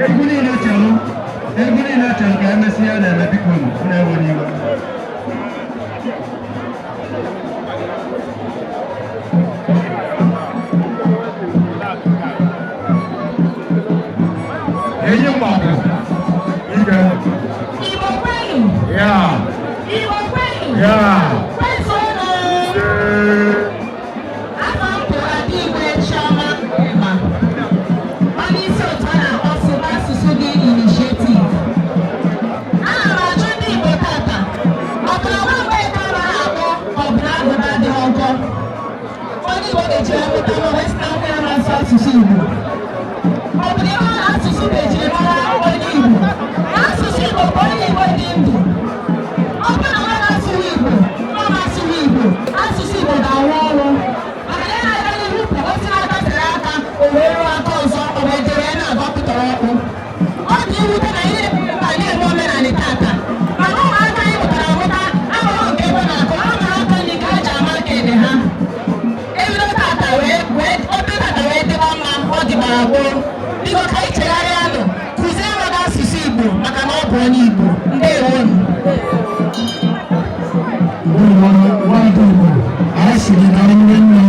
Egwu niile chelụ, egwu niile chelụ ka emesịa ya na-eme. Biko unu ewe n'iwe. Enyi mgbapụ ike. Igbo kwenu! Ya. Igbo kwenu! Ya. Kwezuonụ! Afọ m bụ Adaigwe Chioma Ma, onye isi otu a na-akpọ Sụba Asụsụ Gị Initiative. Ana m ajụ ndị Igbo tata, ọ bụ na nwa mgbeke anaghị akpọ ọ bụ na agụba adịghị nkọ? Onye Igbo ga-eji mụta nwa wee sị na nwa ya na-asụ asụsụ Igbo. Ọ bụ na ihe asụsụ bụ ejirimara onye Igbo. Asụsụ Igbo bụ onye Igbo dị ndụ. Ọ bụrụ na nwa na-asụghị Igbo, nwa na-asụghị Igbo, asụsụ Igbo ga-anwụ ọnwụ. Maka na ya na-aga n'ihu pụ osi n'aka tere aka, o wee ruo aka ọzọ, o wee jere na-agbapụtara ọkpụ. Ọ dị mwute na ihe mba na-eme omenala tata. Mana ụmụaka anyị mụtara amụta amaghị nke ebe na-akụ, ha mara aka nri ka ha ji ama aka ede ha. Ebido tata wee obe tata wee dịba mma, ọ dịbara gboo. Biko, ka anyị chegharịanụ, kụzie nwa gị asụsụ Igbo maka na ọ bụ onye Igbo. Ndewonu. Ndewo, nwada Igbo, anyị sị gị daalụ nne.